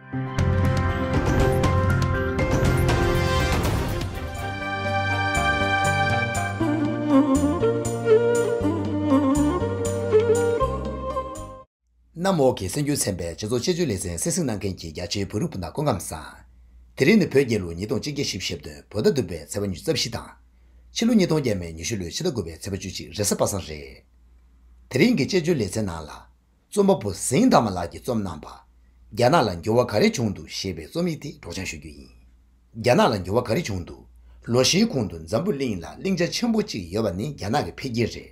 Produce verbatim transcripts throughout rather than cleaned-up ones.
གནམ་འོག་གི་གསར་འགྱུར་ཚན་པའི་སྤྱི་ཚོགས་དཔྱད་བརྗོད་ལེ་ཚན་གསན་གཟིགས་གནང་མཁན་གྱི་རྒྱ་ཆེའི་བོད་རིགས་སྤུན་ཟླ་སྐུ་ཁམས་བཟང་། དེ་རིང་ནི་བོད་རྒྱལ་ལོ་ཉིས་སྟོང་གཅིག་བརྒྱ་བཞི་བཅུ་ཞེ་བདུན་བོད་ཟླ་བདུན་པའི་ཚེས་པ་ཉི་ཤུ་རྩ་བཞི་དང་། ཕྱི་ལོ་ཉིས་སྟོང་ཉི་ཤུ་ལོའི་ཕྱི་ཟླ་དགུ་པའི་ཚེས་པ་བཅུ་གཅིག་རེས་གཟའ་པ་སངས་རེད། དེ་རིང་གི་དཔྱད་བརྗོད་ལེ་ཚན་ནང་ལ། རྩོམ་པ་པོ་ཟིང་དར་མ་ལགས་ཀྱིས་རྩོམ་གནང་པ། རྒྱ་ནག་ལ་འགྱུར་བ་ག་རེ་བྱུང་འདུག་ཞེས་པའི་རྩོམ་ཡིག་དེ་སྒྲོག་སྦྱང་ཞུ་རྒྱུ་ཡིན། རྒྱ་ནག་ལ་འགྱུར་བ་ག་རེ་བྱུང་འདུག་ལོ་ཤས་གོང་དུ་འཛམ་བུ་གླིང་ལ་གླིང་ཆ་ཆེན་པོ་གཅིག་ཡོད་པ་ནི་རྒྱ་ནག་གི་འཕེལ་རྒྱས་རེད།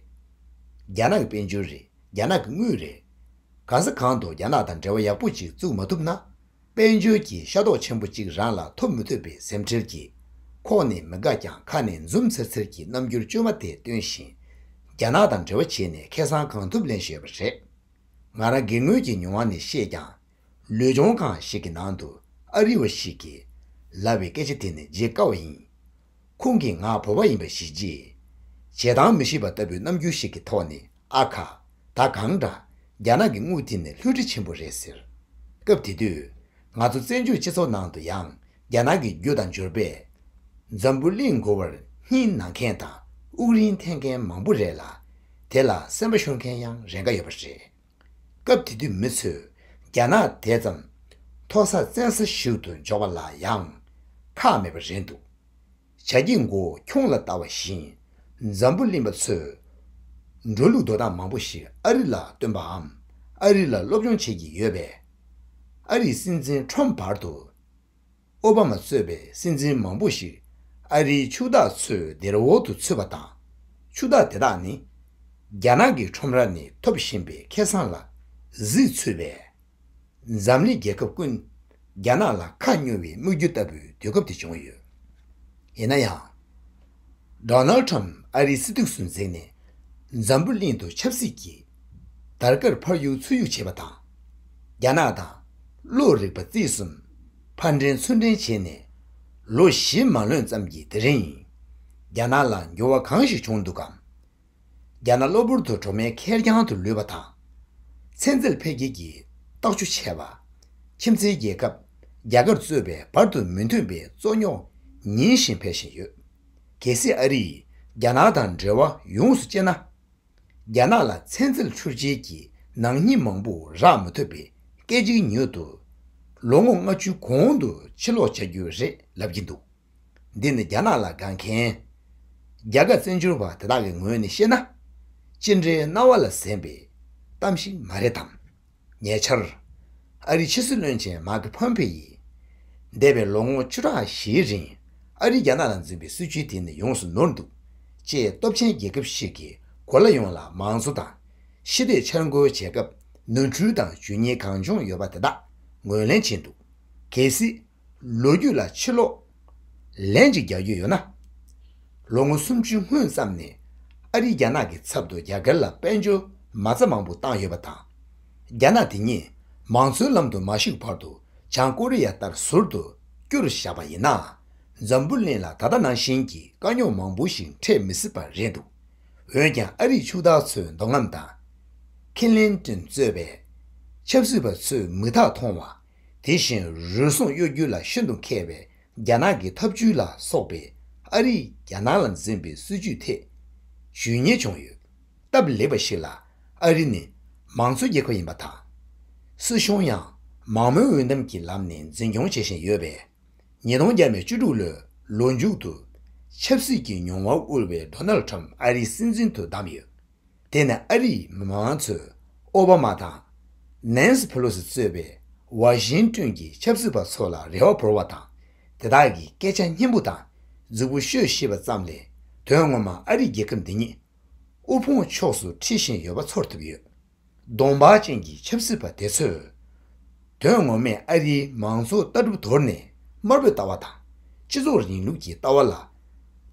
རྒྱ་ནག་གི་དཔལ་འབྱོར་རེད། རྒྱ་ནག་གི་དངུལ་རེད། གང་ས་གང་དུ་རྒྱ་ནག་དང་འབྲེལ་བ་ཡག་པོ་ཅིག་བཙུགས་མ་ཐུབ་ན། དཔལ་འབྱོར་གྱི་ཤ་རྡོག་ཆེན་པོ་གཅིག་རང་ལ་ཐོབ་མི་ཐུབ་པའི་སེམས་ཁྲལ་གྱིས། ཁོག་ནས་མི་དགའ་ཀྱང་ཁ་ནས་འཛུམ་ཚེར་ཚེར་གྱི་རྣམ་འགྱུར་བཅོས་མ་དེ་སྟོན་བཞིན། རྒྱ་ནག་དང་འབྲེལ་བ་བྱས་ནས་ཁེ་བཟང་གང་ཐུབ་ལེན་བཞིན་ཡོད་པ་རེད། ང་རང་སྒེར་ངོས་ཀྱི་མྱོང་བ་ནས་བཤད་ཀྱང་། ལུས་སྦྱོང་ཁང་ཞིག་གི་ནང་དུ་ཨ་རི་བ་ཞིག་གིས་ལབ་པའི་སྐད་ཆ་དེ་ནི་བརྗེད་དཀའ་བ་ཡིན། ཁོང་གིས་ང་བོད་པ་ཡིན་པ་གཞི་བྱས། བྱེད་སྟངས་མི་ཤེས་པ་ལྟ་བུའི་རྣམ་འགྱུར་ཞིག་གི་ཐོག་ནས་ཨ་ཁ། ད་གང་འདྲ། རྒྱ་ནག་གི་དངུལ་དེ་ནི་ལྷུན་གྲི་ཆེན་པོ་རེད་ཟེར། སྐབས་དེ་དུས། ང་ཚོ་བཙན་བྱོལ་སྤྱི་ཚོགས་ནང་དུ་ཡང་རྒྱ་ནག་གི་རྒྱུ་དང་འབྱོར་པས། འཛམ་བུ་གླིང་མགོ་བར་སྙིང་ན་མཁན་དང་དབུགས་རིང་འཐེན་མཁན་མང་པོ་རེད་ལ། དེ་ལ་སེམས་པ་ཤོར་མཁན་ཡང་རེ་འགའ་ཡོད་པ་རེད། སྐབས་དེ་དུས་མི་ཚོས་རྒྱ་ནག་དེ་ཙམ་མཐོ་ས་བཙན་ས་ཞིག་ཏུ་འཇོག་པ་ལ་ཡང་ཁག་མེད་པ་རེད་འདུག་བྱ་རྒྱུའི་མགོ་ཁྱུང་ལ་བལྟ་བ་བཞིན། འཛམ་བུ་གླིང་པ་ཚོས་འགྲོ་ལུགས་འགྲོ་སྟངས་མང་པོ་ཞིག་ཨ་རི་ལ་སྟོན་པའམ། ཨ་རི་ལ་སློབ་སྦྱོང་བྱེད་ཀྱི་ཡོད་པས། ཨ་རིའི་སྲིད་འཛིན་ཁྲོམ་བར་དུ། ཨོ་བྷ་མ་གཙོས་པའི་སྲིད་འཛིན་མང་པོ་ཞིག་ཨ་རིའི་ཕྱུག་བདག་ཚོའི་སྡེར་འོག་ཏུ་ཚུད་པ་དང་། ཕྱུག་བདག་དེ་དག་ནི། རྒྱ་ནག་གི་ཁྲོམ་ར་ནས་ཐོབ་བཞིན་པའི་ཁེ་བཟང་ལ་གཟིགས་ཚུད་པས། འཛམ་གླིང་རྒྱལ་ཁབ་ཀུན་རྒྱ་ནག་ལ་ཁ་སྨྱོ་བའི་དམིགས་རྒྱུ་ལྟ་བུའི་དུས་སྐབས་དེ་བྱུང་ཡོད། ཡིན་ན་ཡང་། ཌོ་ནལ་ཁྲམ་ཨ་རིའི་སྲིད་འདུག་སུ་འཛེགས་ནས། འཛམ་བུ་གླིང་དུ་ཆབ་སྲིད་ཀྱི་དར་དཀར་ཕར་གཡུག་ཚུར་གཡུག་བྱས་པ་དང་། རྒྱ་ནག་དང་བློ་རིག་པ་རྩིས་གསུམ་ཕར་འགྲན་ཚུར་འགྲན་བྱས་ནས། ལོ་བཞི་མ་ལོན་ཙམ་གྱི་དེ་རིང་། རྒྱ་ནག་ལ་འགྱུར་བ་གང་ཞིག་བྱུང་འདུག་གམ། རྒྱ་ནག་གློ་བུར་དུ་གྲོག་མའི་ཁེར་རྐྱང་དུ་ལུས་པ་དང་། ཚན་རྩལ་འཕེལ་རྒྱས་ཀྱི་རྟགས་ཆུ་ཆད་པ། ཁྱིམ་མཚེས་རྒྱལ་ཁབ་རྒྱ་གར་གཙོས་པའི་བར་དུ་མི་མཐུན་པའི་རྩོད་རྙོག་ཉིན་བཞིན་འཕེལ་བཞིན་ཡོད། གལ་སྲིད་ཨ་རིས་རྒྱ་ནག་དང་འབྲེལ་བ་ཡོངས་སུ་བཅད་ན། རྒྱ་ནག་ལ་ཚན་རྩལ་འཕྲུལ་ཆས་ཀྱི་ནག་ཉེས་མང་པོ་རག་མི་ཐུབ་པའི་སྐད་ཅིག་ཉིད་དུ། ལོ་ངོ་ལྔ་བཅུ་གོང་དུ་ཕྱིར་ལོག་བྱ་རྒྱུ་རེད་ལབ་ཀྱི་འདུག་འདི་ནི་རྒྱ་ནག་ལ་དགའ་མཁན། རྒྱ་གར་བཙན་བྱོལ་བ་དེ་དག་གི་ངོས་ནས་བཤད་ན། ཅི་འདྲའི་རྣ་བ་ལ་གཟན་པའི་གཏམ་ཞིག་མ་རེད་དམ། ཉེ་ཆར། ཨ་རིའི་ཕྱི་སྲིད་བློན་ཆེན་མཱ་ཁེ་ཕོམ་པེ་ཡིས། འདས་པའི་ལོ་ངོ་བཅུ་ཕྲག་བཞིའི་རིང་། ཨ་རིས་རྒྱ་ནག་ལ་འཛིན་པའི་སྲིད་བྱུས་དེ་ནི་ཡོངས་སུ་ནོར་འདུག་ཅེས་སྟོབས་ཆེན་རྒྱལ་ཁབ་ཞིག་གི་གོ་ལ་ཡོངས་ལ་མང་གཙོ་དང་། ཕྱི་སྡོད་འཆར་འགོད་བྱེད་སྐབས་ནོར་འཁྲུལ་དང་ཇུས་ཉེས་གང་བྱུང་ཡོད་པ་དེ་དག་ངོས་ལེན་བྱས་འདུག་གལ་སྲིད། ལོ་རྒྱུས་ལ་ཕྱིར་ལོག་ལན་གཅིག་རྒྱག་རྒྱུ་ཡོད་ན། ལོ་ངོ་སུམ་ཅུ་སྔོན་ཙམ་ནས་ཨ་རིས་རྒྱ་ནག་གི་ཚབ་ཏུ་རྒྱ་གར་ལ་དཔལ་འབྱོར་མ་རྩ་མང་པོ་བཏང་ཡོད་པ་དང་། རྒྱ་ནག་དེ་ཉིད་མང་གཙོའི་ལམ་དུ་མ་ཞུགས་བར་དུ་བྱང་ཀོ་རི་ཡ་ལྟར་ཟུར་དུ་བསྐྱུར་བཞག་པ་ཡིན་ན། འཛམ་བུ་གླིང་ལ་ད་ལྟ་ནང་བཞིན་གྱི་དཀའ་རྙོག་མང་པོ་ཞིག་འཕྲད་མི་སྲིད་པ་རེད་འདུག་འོན་ཀྱང་ཨ་རིའི་ཕྱུག་བདག་ཚོའི་འདོད་རྔམ་དང་། ཁི་ལིན་ཏོན་གཙོས་པའི་ཆབ་སྲིད་པ་ཚོའི་མིག་མཐའ་མཐོང་བ། དེ་བཞིན་རུལ་སུངས་གཡོ་སྒྱུ་ལ་ཤིན་ཏུ་མཁས་པའི་རྒྱ་ནག་གི་ཐབས་ཇུས་ལ་སོགས་པའི་ཨ་རིས་རྒྱ་ནག་ལ་འཛིན་པའི་སྲིད་ཇུས་ཐད་ཇུས་ཉེས་བྱུང་ཡོད། སྟབས་ལེགས་པ་ཞིག་ལ་ཨ་རི་ནི་མང་གཙོའི་རྒྱལ་ཁབ་ཡིན་པ་དང་། སྲིད་གཞུང་ཡང་མང་མོས་འོས་འདེམས་ཀྱི་ལམ་ནས་འཛིན་སྐྱོང་བྱེད་བཞིན་ཡོད་པས། ཉིས་སྟོང་བརྒྱ་མེད་བཅུ་དྲུག་ལོའི་ལོ་མཇུག་ཏུ་ཆབ་སྲིད་ཀྱི་མྱོང་བ་དབུལ་བའི་ཌོ་ནལ་ཁྲམ་ཨ་རིའི་སྲིད་འཛིན་དུ་བདམས་ཡོད། དེ་ནི་ཨ་རིའི་མི་མང་ཚོས་ཨོ་བྷ་མ་དང་། ནན་སི་ཕེ་ལོ་སི་གཙོས་པའི་ཝ་ཤིང་ཏོན་གྱི་ཆབ་སྲིད་པ་ཚོ་ལ་རེ་བ་བོར་བ་དང་། དེ་དག་གིས་སྐད་ཆ་སྙན་པོ་དང་རྫིག་པོ་ཤོད་ཤེས་པ་ཙམ་ལས། དོན་ངོ་མ་ཨ་རིའི་རྒྱལ་ཁབ་འདི་ཉིད་དབུལ་ཕོངས་ཕྱོགས་སུ་ཁྲིད་བཞིན་ཡོད་པ་ཚོར་ཐུབ་ཡོད། གདོང་འབག་ཅན་གྱི་ཆབ་སྲིད་པ་དེ་ཚོས། དོན་ངོ་མས་ཨ་རིའི་མང་གཙོ་ལྟ་གྲུབ་དོར་ནས་དམར་པོའི་ལྟ་བ་དང་། སྤྱི་ཚོགས་རིང་ལུགས་ཀྱི་ལྟ་བ་ལ་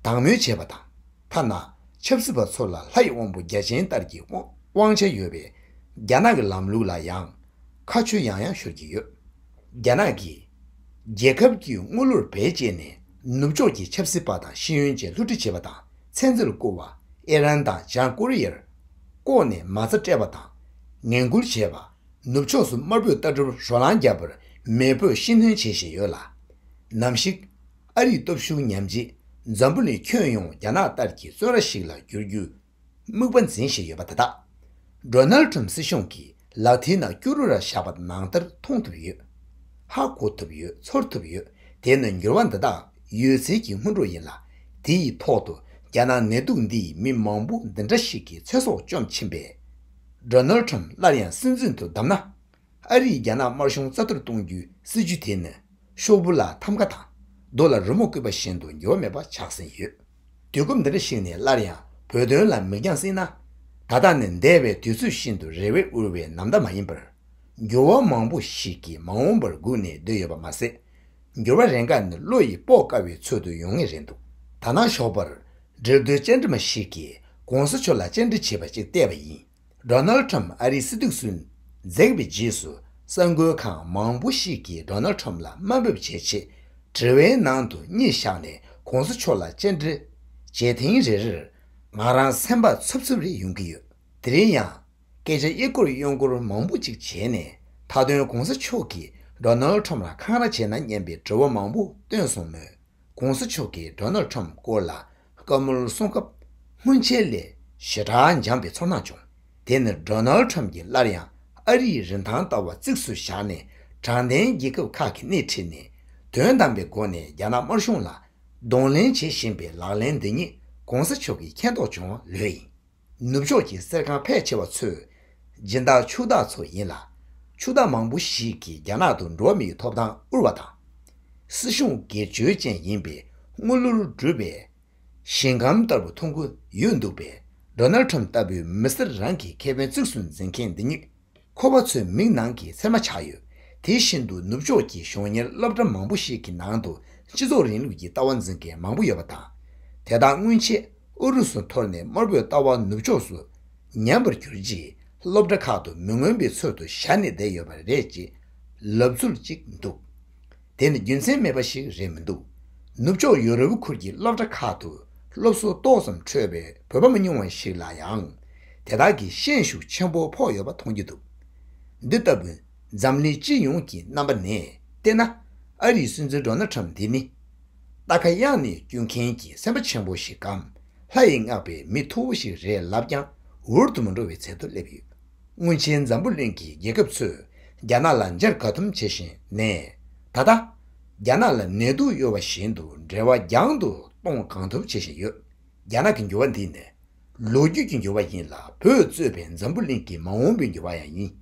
དང་མོས་བྱས་པ་དང་། ཐ་ན་ཆབ་སྲིད་པ་ཚོ་ལ་ལྷ་ཡི་དབང་པོ་བརྒྱ་བྱིན་ལྟར་གྱི་དབང་དབང་ཆ་ཡོད་པའི་རྒྱ་ནག་གི་ལམ་ལུགས་ལ་ཡང་ཁ་ཆུ་ཡང་ཡང་ཤོར་གྱི་ཡོད། རྒྱ་ནག་གིས་རྒྱལ་ཁབ་ཀྱི་དངུལ་ལོར་བེད་སྤྱད་ནས་ནུབ་ཕྱོགས་ཀྱི་ཆབ་སྲིད་པ་དང་ཤེས་ཡོན་ཅན་བསླུ་བྲིད་བྱས་པ་དང་། ཚན་རྩལ་བརྐུ་བ། ཨི་རན་དང་བྱང་ཀོ་རི་ཡར་ལྐོག་ནས་མ་རྩ་སྤྲད་པ་དང་། ངན་སྐུལ་བྱས་པ། ནུབ་ཕྱོགས་སུ་དམར་པོའི་ལྟ་གྲུབ་རོ་ལངས་བརྒྱབ་པར་ མེས་པོས་ཤིན་སྣོན་བྱེད་བཞིན་ཡོད་ལ། ནམ་ཞིག་ཨ་རིའི་སྟོབས་ཤུགས་ཉམས་རྗེས་འཛམ་བུ་གླིང་ཁྱོན་ཡོངས་རྒྱ་ནག་ལྟར་གྱི་བཙོན་ར་ཞིག་ལ་འགྱུར་རྒྱུའི་དམིགས་པ་འཛིན་བཞིན་ཡོད་པ་དེ་དག་ཌོ་ནལ་ཁྲམ་སྲིད་གཞུང་གིས་ལག་མཐིལ་ན་སྐྱུ་རུ་ར་བཞག་པ་ནང་ལྟར་མཐོང་ཐུབ་ཡོད། ཧ་གོ་ཐུབ་ཡོད། ཚོར་ཐུབ་ཡོད། དེ་ནི་འགྱུར་བ་འདི་དག་ཡོད་ཚད་ཀྱི་སྔོན་འགྲོ་ཡིན་ལ། དེ་ཡི་ཐོག་ཏུ་རྒྱ་ནག་ནད་དུག་འདིས་མི་མང་པོ་འདི་འདྲ་ཞིག་གི་ཚེ་སྲོག་བཅོམ་ཕྱིན་པས། ཌོ་ནལ་ཁྲམ་སླར་ཡང་སྲིད་འཛིན་དུ་བདམས་ན། ཨ་རིས་རྒྱ་ནག་དམར་གཞུང་རྩ་གཏོར་གཏོང་རྒྱུའི་སྲིད་ཇུས་དེ་ནི་ཤོག་བུ་ལ་ཐམ་ག་དང་རྡོ་ལ་རི་མོ་བརྐོས་པ་བཞིན་དུ་འགྱུར་བ་མེད་པ་ཆགས་ཟིན་ཡོད། དུས་སྐབས་འདི་འདྲ་ཞིག་ནས་སླར་ཡང་བོད་དོན་ལ་མིག་རྒྱང་བསྲིངས་ན། ད་ལྟ་ནི་འདས་པའི་དུས་ཚོད་བཞིན་དུ་རེ་བས་དབུལ་བའི་ནམ་ཟླ་མ་ཡིན་པར། འགྱུར་བ་མང་པོ་ཞིག་གིས་མ་འོངས་པར་སྒུག་ནས་སྡོད་ཡོད་པ་མ་ཟད། འགྱུར་བ་རན་ཁ་ནི་བློ་ཡིས་དཔོག་དཀའ་བའི་ཚོད་དུ་ཡོང་ངེས་རེད་འདུག་ད་ནང་ཞོགས་པར་འབྲེལ་མཐུད་བཅར་འདྲི་མ་ཞིག་གིས་གོང་ས་མཆོག་ལ་བཅར་འདྲི་བྱས་པ་ཅིག་བལྟས་པ་ཡིན། ཌོ་ནལ་ཁྲམ་ཨ་རིའི་སྲིད་འཛིན་སུ་འཛེགས་པའི་རྗེས་སུ་གསར་འགོད་ཁང་མང་པོ་ཞིག་གིས་ཌོ་ནལ་ཁྲམ་ལ་དམའ་འབེབས་བྱེད་ཆེད་དྲི་བའི་ནང་དུ་གཉིད་བཞག་ནས་གོང་ས་མཆོག་ལ་བཅར་འདྲི་བྱེད་ཐེངས་རེ་རེར་ང་རང་སེམས་པ་འཚབ་འཚུབ་རེ་ཡོང་གི་ཡོད། དེ་རིང་ཡང་སྐད་ཆ་གཡས་སྐོར་གཡོན་སྐོར་མང་པོ་ཅིག་བྱས་ནས་མཐའ་དོན་གོང་ས་མཆོག་གིས་ཌོ་ནལ་ཁྲམ་ལ་འཁང་ར་བྱས་ན་སྙམ་པའི་དྲི་བ་མང་པོ་བཏོན་སོང་མོད། གོང་ས་མཆོག་གིས་ཌོ་ནལ་ཁྲམ་སྐོར་ལ་བཀའ་མོལ་གསུང་སྐབས་སྔོན་ཆད་ལས་ཞེ་དྲག་འཇམ་པའི་ཚོར་སྣང་བྱུང་། དེ་ནི་ཌོ་ནལ་ཁྲམ་གྱིས་སླར་ཡང་ཨ་རིའི་རིན་ཐང་ལྟ་བ་གཙིགས་སུ་བཞག་ནས་དྲང་བདེན་རྒྱལ་ཁབ་ཁག་གི་སྣེ་ཁྲིད་ནས་དོན་དམ་པའི་སྒོ་ནས་རྒྱ་ནག་དམར་གཞུང་ལ་གདོང་ལེན་བྱེད་བཞིན་པའི་ལག་ལེན་འདི་ཉིད་གོང་ས་མཆོག་གིས་མཁྱེན་རྟོགས་བྱུང་བ་ལོས་ཡིན། ནུབ་ཕྱོགས་ཀྱི་གསེར་ཁང་ཕལ་ཆེ་བ་ཚོས་སྦྱིན་བདག་ཕྱུག་བདག་ཚོ་ཡིན་ལ། ཕྱུག་བདག་མང་པོ་ཞིག་གིས་རྒྱ་ནག་ཏུ་འགྲོ་བ་མིའི་ཐོབ་ཐང་དབུལ་བ་དང་། སྲིད་གཞུང་སྒེར་གཅོད་ཅན་ཡིན་པའི་དངུལ་ལོར་གྲུབ་པའི་ཞིང་ཁམས་ལྟ་བུ་མཐོང་གི་ཡོད་འདུག་པས། ཌོ་ནལ་ཁྲམ་ལྟ་བུའི་མི་སེར་རང་གི་ཁེ་ཕན་གཙིགས་སུ་འཛིན་མཁན་འདི་ཉིད་ཁོ་པ་ཚོའི་མིག་ནང་གི་ཚེར་མ་ཆགས་ཡོད། དེ་བཞིན་དུ་ནུབ་ཕྱོགས་ཀྱི་གཞོན་ཉེར་སློབ་གྲྭ་མང་པོ་ཞིག་གི་ནང་དུ་སྤྱི་ཚོགས་རིང་ལུགས་ཀྱི་ལྟ་བ་འཛིན་མཁན་མང་པོ་ཡོད་པ་དང་། དེ་དག་སྔོན་ཆད་ཨུ་རུ་སུ་འཐོར་ནས་དམར་པོའི་ལྟ་བ་ནུབ་ཕྱོགས་སུ་ཉམས་པར་གྱུར་རྗེས་སློབ་གྲྭ་ཁག་ཏུ་མི་མངོན་པའི་ཚུལ་དུ་བཞག་ནས་བསྡད་ཡོད་པ་རེད་ཅེས་ལབ་ཚུལ་གཅིག་འདུག་དེ་ནི་རྒྱུ་མཚན་མེད་པ་ཞིག་རེད་མི་འདུག་ནུབ་ཕྱོགས་ཡོ་རོབ་ཁུལ་གྱི་སློབ་གྲྭ་ཁག་ཏུ་སློབ་གསོ་ཏོག་ཙམ་འཕྲོད་པའི་བོད་པ་མི་ཉུང་བ་ཞིག་ལ་ཡང་དེ་དག་གི་ཤན་ཤུགས་ཆེན་པོ་ཕོག་ཡོད་པ་མཐོང་རྒྱུ་འདུག་འདི་ལྟ་བུའི་འཛམ་གླིང་སྤྱི་ཡོངས་ཀྱི་རྣམ་པ་ནས་བལྟས་ན། ཨ་རིའི་སྲིད་འཛིན་ཌོ་ནལ་ཁྲམ་འདི་ནི་རྟ་ཁ་གཡང་ནས་སྐྱུག་མཁན་གྱི་སེམས་པ་ཆེན་པོ་ཞིག་གམ། ལྷ་ཡིས་མངགས་པའི་མི་མཐུ་བོ་ཞིག་རེད་ལབ་ཀྱང་འུར་དུ་མི་འགྲོ་བའི་ཚད་དུ་སླེབས་ཡོད། སྔོན་ཆད་འཛམ་བུ་གླིང་གི་རྒྱལ་ཁབ་ཚོས་རྒྱ་ནག་ལ་འཇར་དགའ་ཐུམ་བྱེད་བཞིན་ནས། ད་ལྟ་རྒྱ་ནག་ལ་ནད་དུག་གཡོ་བ་བཞིན་དུ་འབྲེལ་བ་རྒྱང་དུ་གཏོང་གང་ཐུབ་བྱེད་བཞིན་ཡོད། རྒྱ་ནག་གི་འགྱུར་བ་འདི་ནི་ལོ་རྒྱུས་ཀྱི་འགྱུར་བ་ཡིན་ལ། བོད་གཙོས་པའི་འཛམ་བུ་གླིང་གི་མ་འོངས་པའི་འགྱུར་བ་ཡང་ཡིན།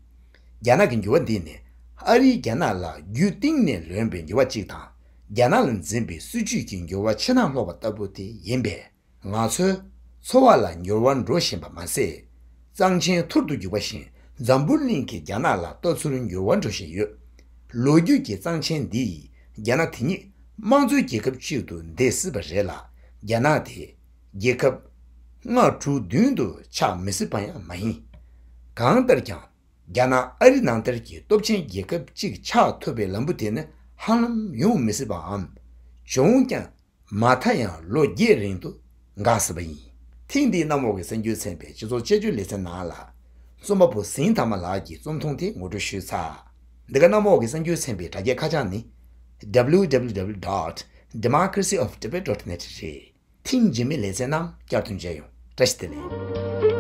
རྒྱ་ནག་གི་འགྱུར་བ་འདི་ནི་ཨ་རིས་རྒྱ་ནག་ལ་རྒྱུད་གཏིང་ནས་ལོན་པའི་འགྱུར་བ་གཅིག་དང་། རྒྱ་ནག་ལ་འཛིན་པའི་སྲིད་ཇུས་ཀྱི་འགྱུར་བ་ཕྱི་ནང་སློག་པ་ལྟ་བུ་དེ་ཡིན་པས། ང་ཚོའི་འཚོ་བ་ལ་འགྱུར་བ་འགྲོ་བཞིན་པ་མ་ཟད། གཙང་ཆེན་ཐུར་དུ་རྒྱུག་པ་བཞིན་འཛམ་བུ་གླིང་གི་རྒྱ་ནག་ལ་ལྟ་ཚུལ་འགྱུར་བ་འགྲོ་བཞིན་ཡོད། ལོ་རྒྱུས་ཀྱི་གཙང་ཆེན་འདིས་རྒྱ་ནག་དེ་ཉིད་དམངས་གཙོའི་རྒྱལ་ཁབ་ཅིག་ཏུ་འདེད་སྲིད་པ་རེད་ལ། རྒྱ་ནག་དེ་རྒྱལ་ཁབ་ལྔ་དྲུག་བདུན་དུ་ཆགས་མི་སྲིད་པ་ཡང་མ་ཡིན། གང་ལྟར་ཀྱང་། རྒྱ་ནག་ཨ་རི་ནང་ལྟར་གྱི་སྟོབས་ཆེན་རྒྱལ་ཁབ་ཅིག་ཆགས་ཐུབ་པའི་ལམ་བུ་དེ་ནི་ཧ་ལམ་ཡོང་མི་སྲིད་པའམ། བྱུང་ཀྱང་མ་མཐའ་ཡང་ལོ་བརྒྱད་རིང་དུ་འགག་སྲིད་པ་ཡིན། ཐེངས་འདིའི་གནམ་འོག་གི་གསར་འགྱུར་ཚན་པའི་སྤྱི་ཚོགས་དཔྱད་བརྗོད་ལེ་ཚན་ནང་ལ། རྩོམ་པ་པོ་ཟིང་དྷརྨ་ལགས་ཀྱི་རྩོམ་ཐུང་དེ་ངོ་སྤྲོད་ཞུས་ཚར། འདི་ག་གནམ་འོག་གི་གསར་འགྱུར་ཚན་པའི་དྲ་རྒྱའི་ཁ་བྱང་ནི། W W W dot democracy of tibet dot net རེད། ཐེངས་རྗེས་མའི་ལེ་ཚན་ནང་བསྐྱར་དུ་མཇལ་ཡོང་། བཀྲ་ཤིས་བདེ་ལེགས།